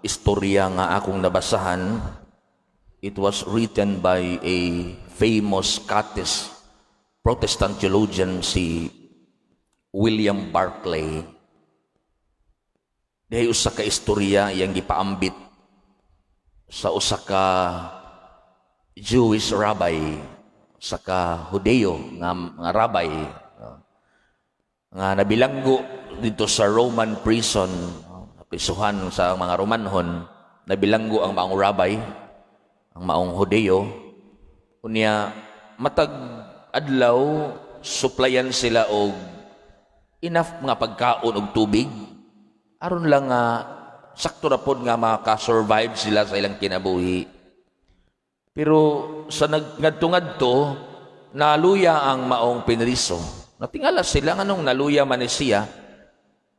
istorya nga akong nabasahan. It was written by a famous Scottish Protestant theologian, si William Barclay. Dihay usa ka istorya iyang gipaambit sa usa ka Jewish rabbi, usa ka Hudeyo nga rabbi nga nabilanggo dito sa Roman prison, prisuhan sa mga Romanhon. Nabilanggo ang maong rabbi, ang maong Hudeyo. Unya matag adlaw suplayan sila og enough nga pagkaon og tubig aron lang nga sakto ra pod nga maka-survive sila sa ilang kinabuhi. Pero sa nagtungadto, naluya ang maong pinriso. Natingala sila nganong naluya man ni siya.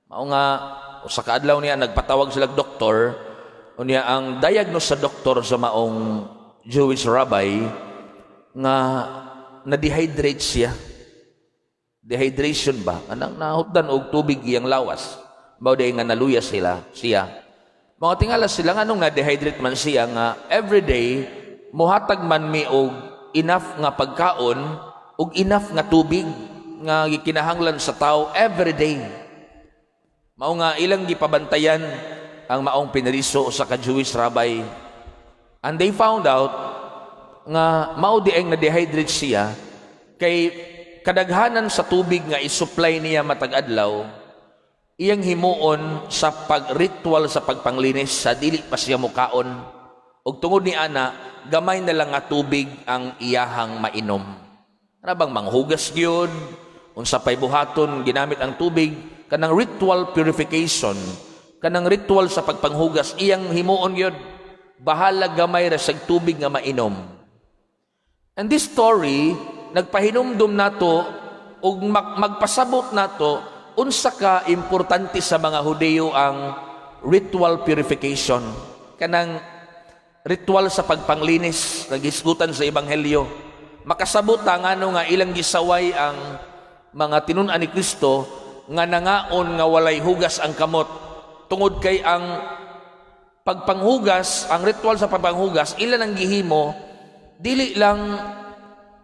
Mao nga usa ka adlaw niya nagpatawag sila og doktor. Unya ang diagnose sa doktor sa maong Jewish rabbi nga na-dehydrate siya. Dehydration ba? Anang nahutdan og tubig iyang lawas. Mao diay nga naluya siya. Mga tingala sila nganong na-dehydrate man siya nga everyday muhatag man mi og enough nga pagkaon ug enough nga tubig nga gikinahanglan sa tao everyday. Mao nga ilang gipabantayan ang maong pinriso sa ka Jewish rabbi. And they found out nga mao diay na dehydrate siya kay kadaghanan sa tubig nga isupply niya matag adlaw iyang himuon sa pagritual sa pagpanglinis sa dili pa siya mukaon. Ug tungod ni ana, gamay na lang nga tubig ang iyahang mainom. Kana bang manghugas gyud, unsa pay buhaton ginamit ang tubig, kanang ritual purification, kanang ritual sa pagpanghugas iyang himuon gyud. Bahala gamay ra sa tubig nga mainom. And this story nagpahinumdum nato ug magpasabot nato unsa ka importante sa mga Hudeyo ang ritual purification, kanang ritual sa pagpanglinis nga gihisgutan sa Ebanghelyo. Makasabot ta ngano nga ilang gisaway ang mga tinun-an ni Kristo nga nangaon nga walay hugas ang kamot, tungod kay ang pagpanghugas, ang ritual sa pagpanghugas, ila nang gihimo dili lang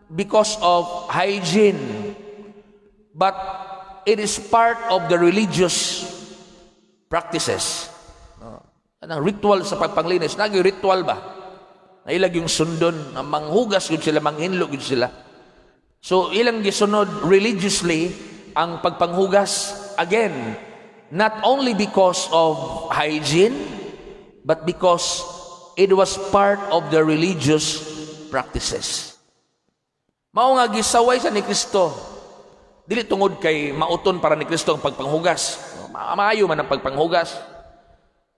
because of hygiene, but it is part of the religious practices. No? Anang ritual sa pagpanglinis, nagi ritual ba? Na ilag yung sundon, na manghugas gyud sila, manghinlo gyud sila. So ilang gisunod religiously ang pagpanghugas, again, not only because of hygiene, but because it was part of the religious practices. Mao nga gisaway sa ni Kristo. Dili tungod kay mauton para ni Kristo ang pagpanghugas. Maayo man ang pagpanghugas.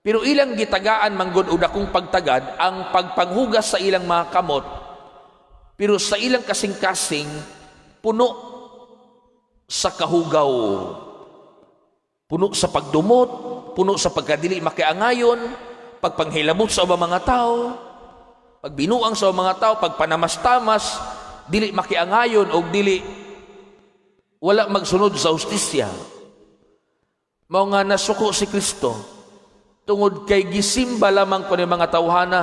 Pero ilang gitagaan manggod og dakong pagtagad ang pagpanghugas sa ilang mga kamot. Pero sa ilang kasing-kasing puno sa kahugaw. Puno sa pagdumot, puno sa pagkadili makiangayon, pagpanghilabot sa ubang mga tao, pagbinuang sa ubang mga tao, pagpanamastamas, dili makiangayon o dili wala magsunod sa hustisya. Mao nga nasuko si Kristo tungod kay gisimba lamang ko ni mga tawhana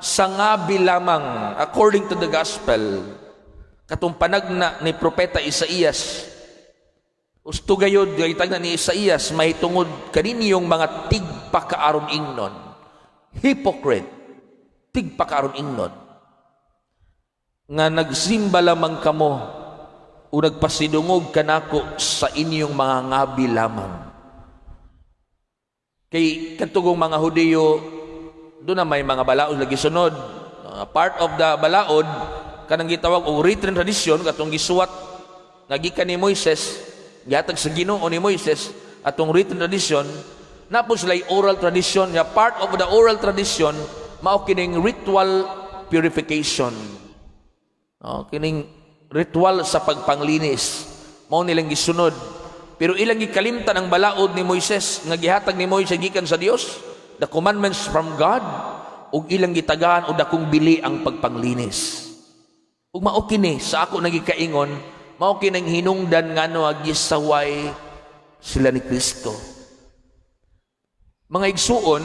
sa ngabi lamang, according to the gospel, katong panagna ni propeta Isaías. Usto gayod gaytag na ni Isaías mahitungod kaninyong mga tigpakaaron ingnon, hypocrite, tigpakaaron ingnon nga nagsimba lamang kamo o nagpasidungog kanako sa inyong mga ngabi lamang. Kay kadtong mga Hudiyo, doon na may mga balaod lagi sunod. Part of the balaod kanang gitawag og written tradition, katong gisuwat nga gikan ni Moises, gihatag sa Ginoo ni Moises atong written tradition. Napos sila oral tradition nga part of the oral tradition mao kining ritual purification. No, kining ritual sa pagpanglinis mao nilang gisunod. Pero ilang gikalimtan ang balaod ni Moises nga gihatag ni Moises gikan sa Dios, the commandments from God, ug ilang gitagaan og dakong bili ang pagpanglinis. Ug mao kini sa ako nagikaingon, mao kining hinungdan ngano gisaway sila ni Kristo. Mga igsuon,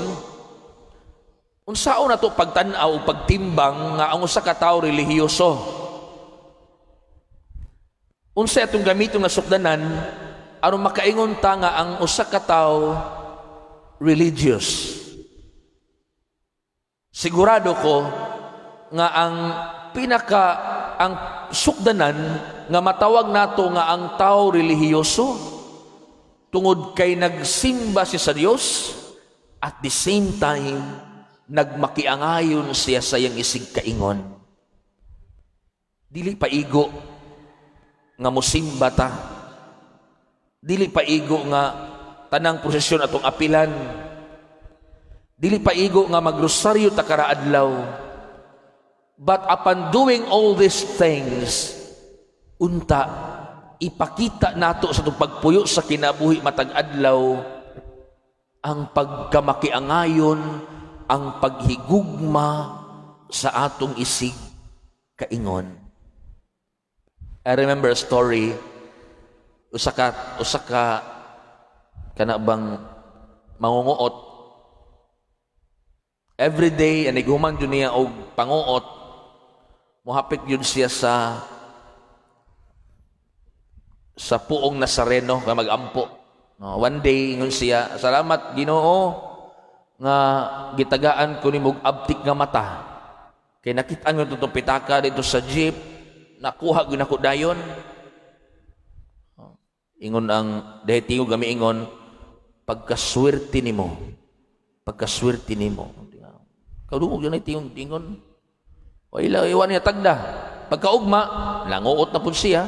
Unsaon nato pagtan-aw o pagtimbang nga ang usa ka tawo relihiyoso? Unsa atong gamiton nga sukdanan aron makaingon ta nga ang usa ka tawo religious? Sigurado ko nga ang pinaka ang sukdanan nga matawag nato nga ang tao relihiyoso, tungod kay nagsimba siya sa Dios, at the same time nagmakiangayon siya sa iyang isig kaingon. Dili paigo nga musimba ta. Dili paigo nga tanang prosesyon atong apilan. Dili paigo nga magrosaryo ta kada adlaw. But upon doing all these things, unta ipakita nato sa atong pagpuyo sa kinabuhi matag adlaw ang pagkamakiangayon, ang paghigugma sa atong isig kaingon. I remember a story, usa ka kana bang mangunguot. Every day anig human jud niya og panguot, mohapit jud siya sa Poong Nazareno nga magampo. No, one day ingon siya, "Salamat, Ginoo, nga gitagaan ko nimo og abtik nga mata. Kay nakit-an ko itong pitaka dito sa jeep, nakuha gyud nako dayon." Ingon ang dahil tingog kami ingon, "Pagkaswerte nimo, pagkaswerte nimo." Kadungog yun ay tingog ingon. O ila iwan niya tagda. Pagkaugma, nanguot na pud siya.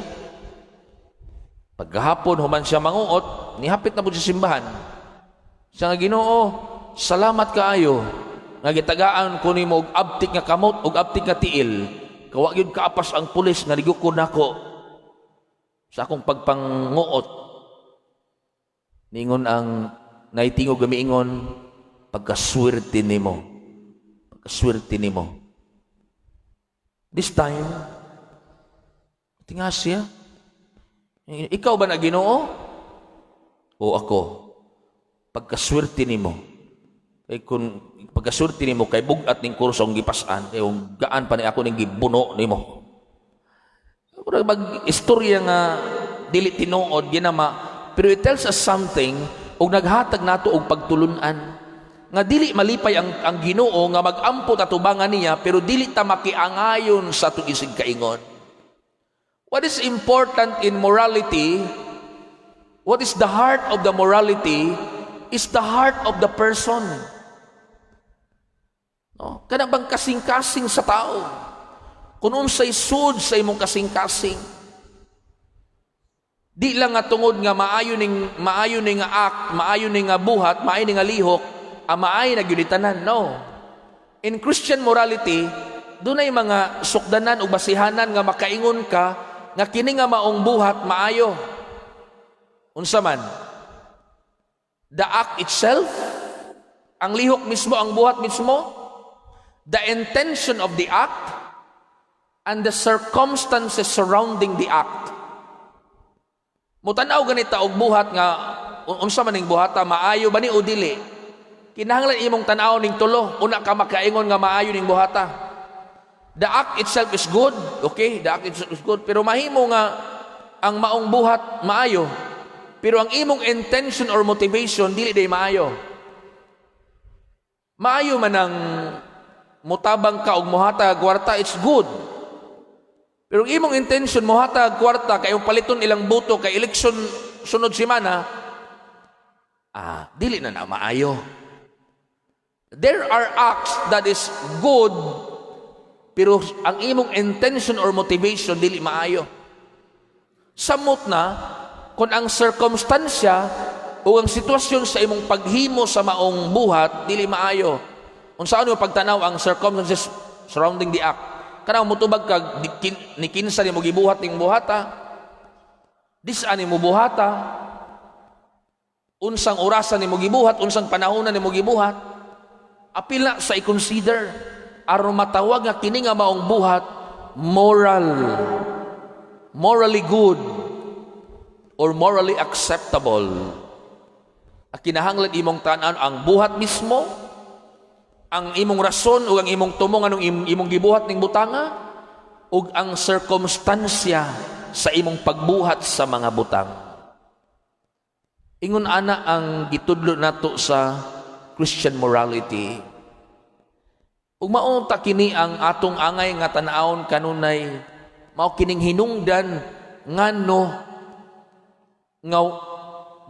Pagkahapon, human siya manguot, nihapit na pud sa simbahan. Siya nga, "Ginoo, salamat kaayo nga gitagaan ko nimo og abtik nga kamot ug abtik nga tiil. Kay wa gyud kaapas ang pulis nga nigukod nako sa akong pagpanguot." Ningon ang naitingog gamiingon, "Pagkaswerte nimo. Pagkaswerte nimo." This time, tinga siya. "Ikaw ba na, Ginoo?" "O ako. Pagkaswerte nimo. Kay kung pagkaswerte nimo kay bug-at ning kurso ang gipas-an, kay kung gaan pa ni ako ning gibuno nimo." Murag mag istorya nga dili tinuod ginama, pero it tells us something ug naghatag nato og pagtulunan nga dili malipay ang Ginoo nga magampo tatubangan niya pero dili ta makiangayon sa atong isig kaingon. What is important in morality, what is the heart of the morality, is the heart of the person. No? Kana bang kasing-kasing sa tao? Kung unsay sud sa imong kasing-kasing. Di lang nga tungod nga maayo ning nga act, maayo ning nga buhat, maayo ning nga lihok, ang maayo na gyud tanan. No. In Christian morality, dunay mga sukdanan o basihanan nga makaingon ka nga kini nga maong buhat maayo. Unsa man? The act itself, ang lihok mismo, ang buhat mismo, the intention of the act, and the circumstances surrounding the act. Mutanaw ganita og buhat nga unsa man ning buhata, maayo ba ni o dili? Kinahanglan imong tan-awon ning tulo una ka makaingon nga maayo ning buhata. The act itself is good, okay? The act itself is good, pero mahimo nga ang maong buhat maayo, pero ang imong intention or motivation dili day maayo. Maayo man ang mutabang ka og muhatag kwarta, it's good. Pero ang imong intention muhatag kwarta kay paliton ilang boto kay election sunod semana, dili na na maayo. There are acts that is good, pero ang imong intention or motivation dili maayo. Samot na kung ang sirkumstansya o ang sitwasyon sa imong paghimo sa maong buhat dili maayo. Unsaon mo pagtanaw ang circumstances surrounding the act? Kanang mutubag ka ni kinsa nimo gibuhat ning buhata? Dis-a nimo buhata? Unsang orasan nimo gibuhat, unsang panahon nimo gibuhat? Apila sa i-consider aron matawag nga kini nga maong buhat moral, morally good or morally acceptable. Ang kinahanglan imong tan-an ang buhat mismo, Ang imong rason ug ang imong tumong anong imong gibuhat ning butanga ug ang sirkumstansya sa imong pagbuhat sa mga butang. Ingon ana ang gitudlo nato sa Christian morality. Ug mao ta kini ang atong angay nga tan-awon kanunay, mao kining hinungdan ngano nga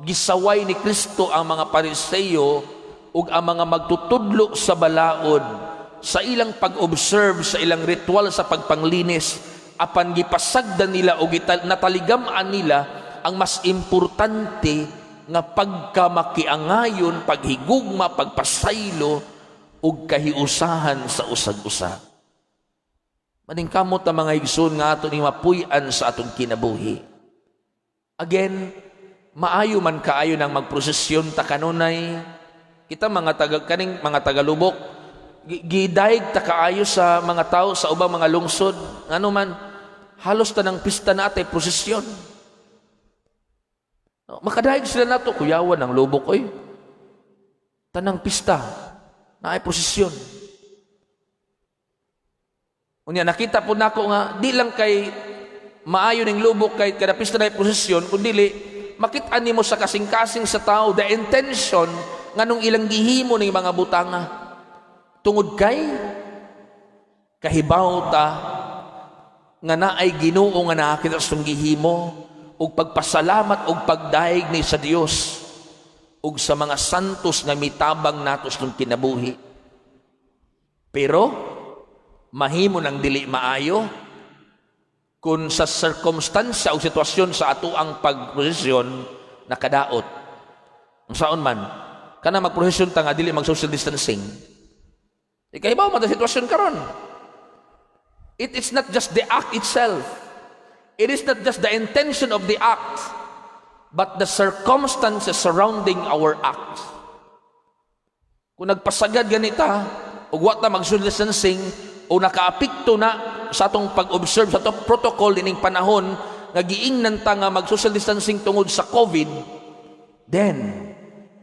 gisaway ni Kristo ang mga Pariseyo ug ang mga magtutudlo sa balaod sa ilang pag-observe sa ilang ritual sa pagpanglinis, apan gipasagdan nila o nataligam-an nila ang mas importante nga pagkamakiangayon, paghigugma, pagpasaylo ug kahiusahan sa usag-usa. Maningkamot ang mga igsoon nga ato ni mapuy-an sa atong kinabuhi. Again, maayo man kaayo nang magprosesyon ta kanunay. Kita mga taga kaning mga tagalubok, gidayeg ta kaayo sa mga tao sa ubang mga lungsod, ngano man halos tanang pista na atay prosesyon. No, makadayeg sila nato, kuyawan ang Lubok oy. Tanang pista naay prosesyon. Unya nakita po nako nga di lang kay maayo ning Lubok kay kada pista na prosesyon, kundi makita nimo sa kasing-kasing sa tao the intention nganong ilang gihimo ning mga butanga. Tungod kay kahibaw ta nga naay Ginoo nga nakakita sa atong gihimo ug pagpasalamat ug pagdayeg ni sa Dios ug sa mga santos nga mitabang nato sa atong kinabuhi. Pero mahimo nang dili maayo kung sa circumstansya o sitwasyon sa ato ang pagprosesyon nakadaot. Ang saon man, kana magprosesyon ta nga dili mag social distancing. Ikahibaw man ta sitwasyon karon. It is not just the act itself. It is not just the intention of the act, but the circumstances surrounding our act. Kung nagpasagad ganita, ug wa ta mag-social distancing, o nakaapekto na sa atong pag-observe sa atong protocol ining panahon nga giingnan ta nga mag-social distancing tungod sa COVID, then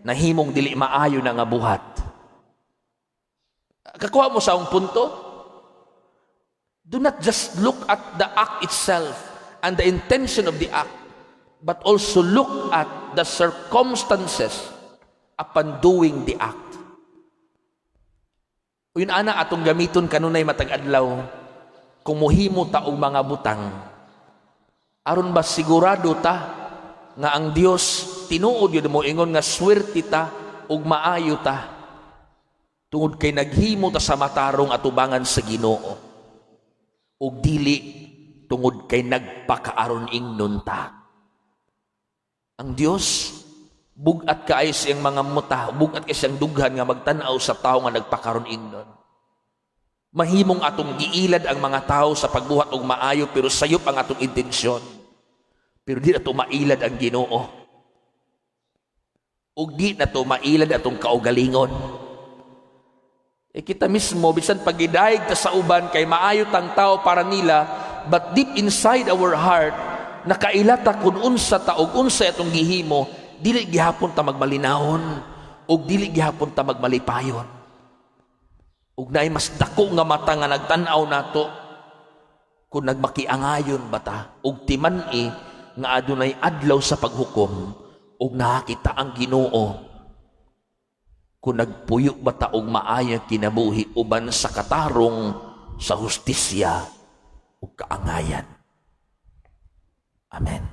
nahimong dili maayo na nga buhat. Kakuha mo sa akong punto? Do not just look at the act itself and the intention of the act, but also look at the circumstances upon doing the act. Yun ana atong gamiton kanunay matag adlaw kung muhimo ta og mga butang. Aron ba sigurado ta nga ang Dios tinuod yun mo ingon nga swerte ta ug maayo ta tungod kay naghimo ta sa matarong atubangan sa Ginoo ug dili tungod kay nagpakaaron ingnon ta. Ang Dios bug-at kaayo siyang mga muta, bug-at kay siyang dughan nga magtan-aw sa tao nga nagpakaron ingnon. Mahimong atong giilad ang mga tao sa pagbuhat og maayo, pero sayop ang atong intensyon. Pero di nato mailad ang Ginoo. Ug di nato mailad atong kaugalingon. E kita mismo, bisan pagidayeg ta sa uban kay maayo tang tao para nila, but deep inside our heart, nakaila ta kung unsa ta ug unsa atong gihimo, dili gihapon ta magmalinahon ug dili gihapon ta magmalipayon. Ug naay mas dako nga mata nga nagtan-aw nato kung nagmakiangayon ba ta ug timan-i nga adunay adlaw sa paghukom ug nakakita ang Ginoo kung nagpuyo ba ta og maayong kinabuhi uban sa katarong, sa hustisya ug kaangayan. Amen.